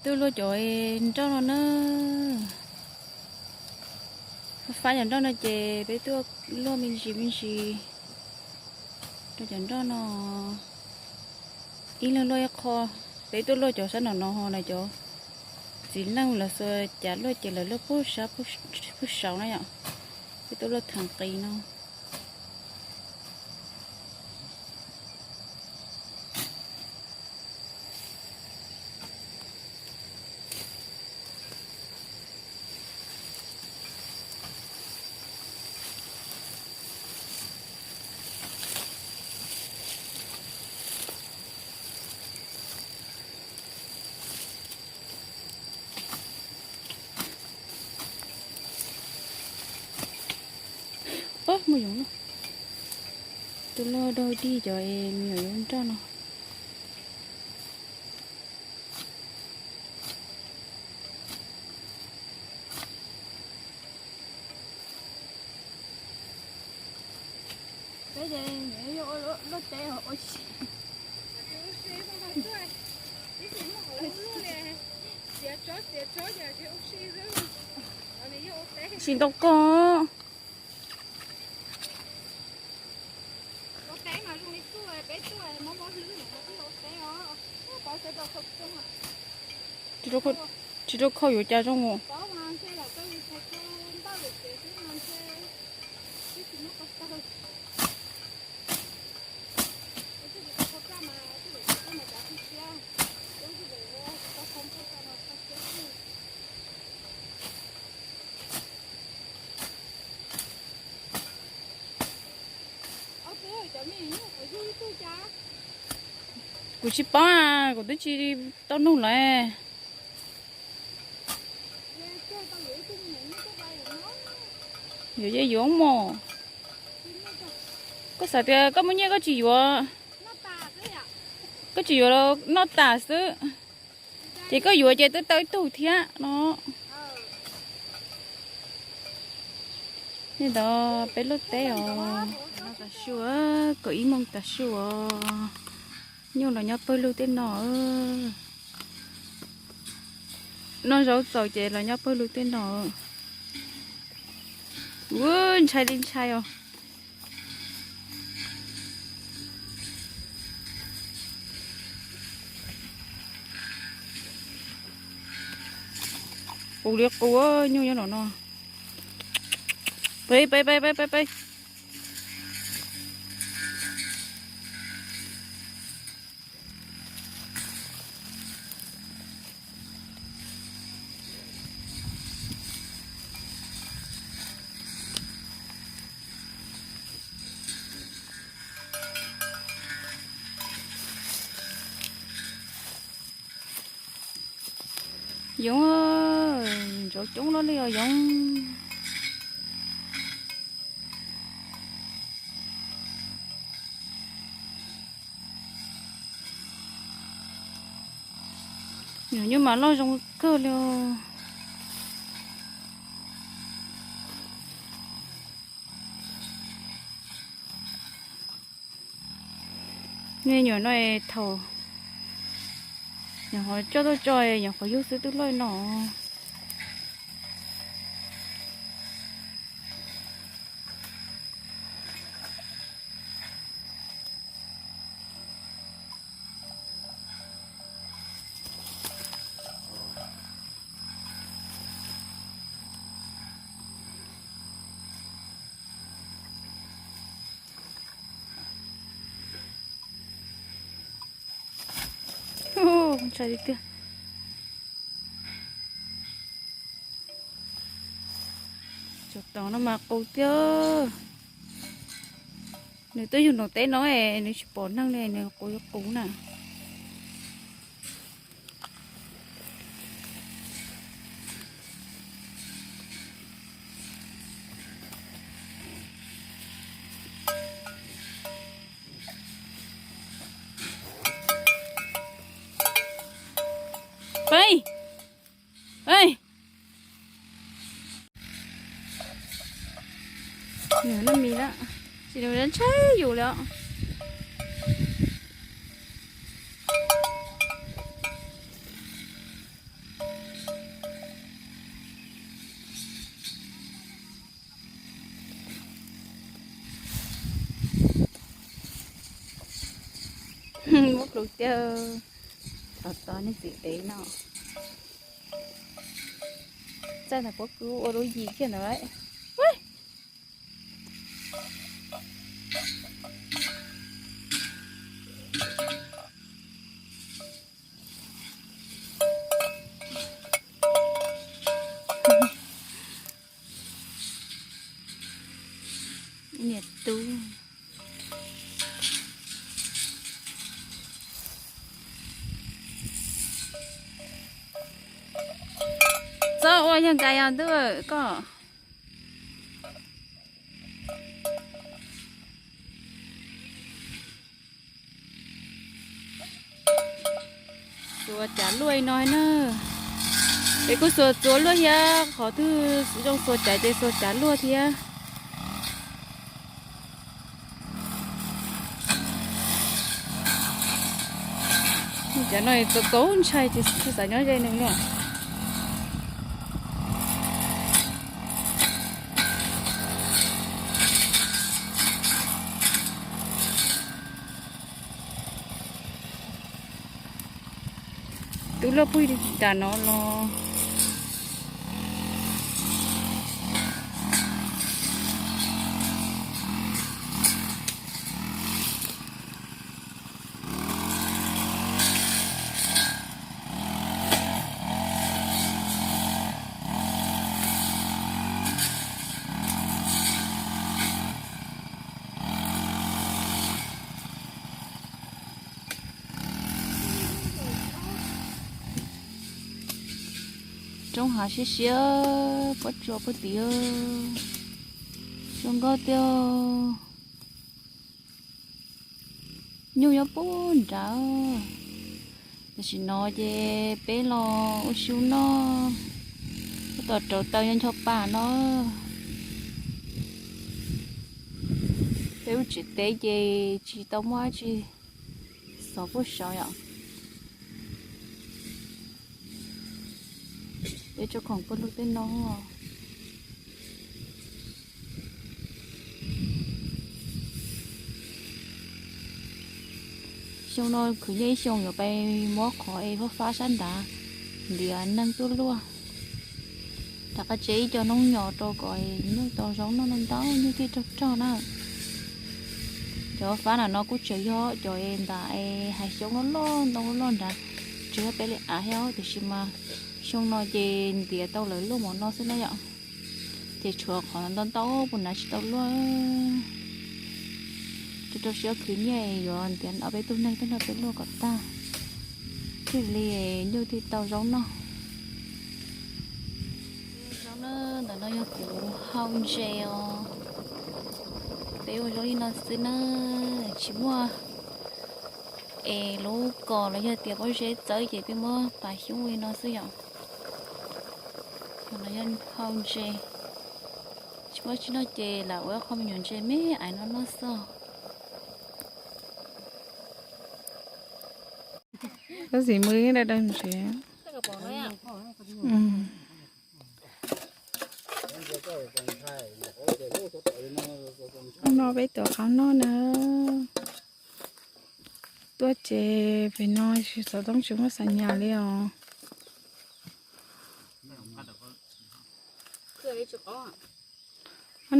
Tuaj luaj cov nroj no na. Fab cov nroj no ces peb tuaj luaj me ntsis me ntsis rau cov nroj no. Ib leeg luaj ib qho. Peb tuaj luaj cov sab no no ho na, cov txiv neej lawv xuas cav luaj ces lawv luaj puag sab puag saud na yom. Peb tuaj luaj theem qis no. Ub, muaj yoov no. Tus loj dog dig cov es me nyuam yuav nroj no. Peb ces yuav luaj teb ua si. Tsis ntau koj. Tsis rau khau yuav cas zoo os. Kuv tsis paub, kuv twb tsis tau nug lawm. Yuav yeej yuav mog. Koj xav tias koj muaj nyiaj koj tsis yuav, koj tsis yuav noj tas xwb, ces koj yuav ces twb tau ib tug thiab no. Li ntawd peb luaj teb os. Noj tas su, kaum ib moos tas su os. Nyuj los nyob pawg lug tej no. Noj zaub txaus ces los nyob pawg lug tej no. Ub, ntshai li ntshai os. Qus li qus, nyuj nyob no no. Peb, peb, peb, peb, peb. Yoov, ntov coob loj li os yoov. Nyuam nyuj mas loj zoo kawg li os. Nej nyuam no thaum nyuam qhuav coj tuaj tso, nyuam qhuav yug xwb twb loj no. Ntshai tiag tiag. Cov tom no mas qus tiag. Nws twb yug nram teb no es nws tsis pom neeg li, nws qus qus na. Peb, ej, nws noj mis lawm, tsis nws ntshai yus li os. Lub tiag, tos tos nej txiv dev no. Txaij ntawm pob kws ua lub yim kiag ntawd. Niam tub. Txhob ua yog nkais os ntuj koj. Xuas cav luaj no na. Es kuj xuas txuas luaj thiab, qhov twg zoo xuas cav ces xuas cav luaj thiab. Cov no txaus txaus ntshai ces tsis xav nyob ze nws li. Twb luaj puag nram no los. Roob hav siab siab, pob tsuas puag tim. Zoo nkauj tiag. Nyuj nyob puag nrad. Tam sim no ces peb los ua su noj, tab tom rauv taws nyob ncho pa no. Peb lub tsev teb ces tsis tau muaj dab tsi xov puag saud yom. Peb tso khoom puag lug tej no. Xyoo no khwv nyiaj ib xyoos yuav pais muab qhov es fab fab sab nrad ntiav neeg tuaj luaj. Rov qab tsev ib co noob nyos rau kom nyuj tau zaub noj ntau ntau, nyuj thiaj rog rog na. Cov fab nram no kuj tseem yog cov es ntawm es hav xyoob loj loj ntoo loj loj nrad, tseem yog peb li av thiab tiam sis mas xyoo no ces ntiav tau lawv luaj mov no xwb na yom. Ces tshuav qhov ntau ntau puag nrad tsis tau luaj. Rau rau siab khwv nyiaj yuav ntiav ob peb tug neeg tuaj nrog peb luaj kom tag, thiaj li nyuj thiaj tau zaub noj. Zaub na, ntawm no yog kuv hau ntses os. Peb ua zaub li no xwb na, tsis muaj es lub kos los yog tias pob zeb txawb ces peb muab pas xyoob li no xwb yom. Hau ntses, tsis muaj tsis noj ces lam ua qho me nyuam ntses me aiv no noj xwb. Tab sis mw da da ntses. No peb tuav qhov noj na. Tuaj ces pem no tsis xov tooj tsis muaj xav nyas li os.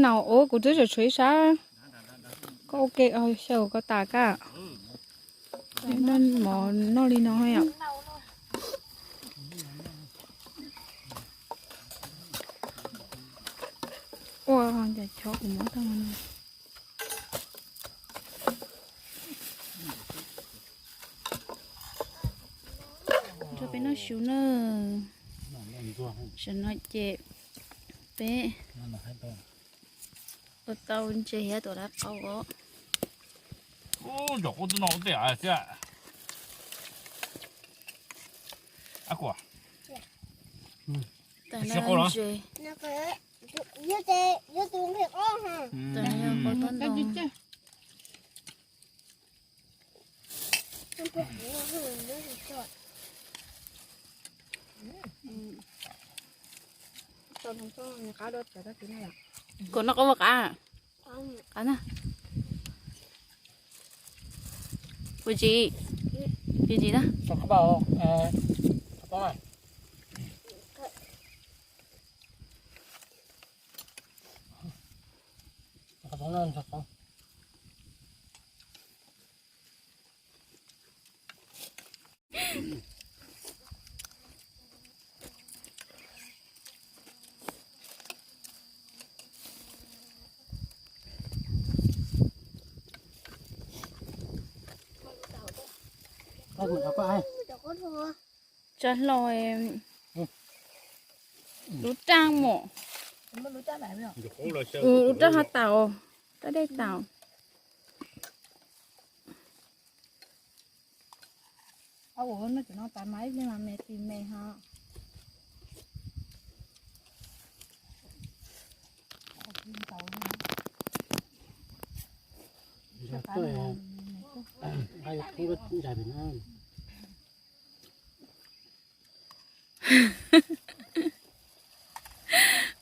Naus ub, kuv twb tseem tshuav ib sab. Koj ua ke xyaw koj tas kaj. Mov noj li no yom. Ua cas chov kuv muab tau no. Rau peb noj su na. Tam no ces peb ua tau ntses thiab tuav lawv qau os. Ub, cov qub twb no ua tej av thiab. Ab kuam. Tam no ntses. Tam no yog qau tob ntoo. Kuv noj qab ua qab. Qab na. Ua tsi? Ntsis ntsis na. Tsa hlo lub raj mom. Lub raj hav taum, raj dej taum.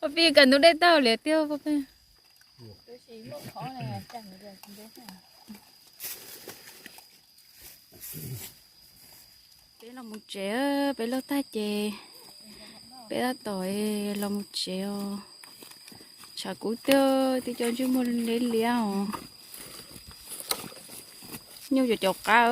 Ua pij kawm ntug dej tau liam tiag ua pij. Peb los mus tsev, peb loj tag ces peb tab tom los mus tsev os. Tshav kub tiag, tib co ntsej muag liab liab os. Nyuj cov cov qab.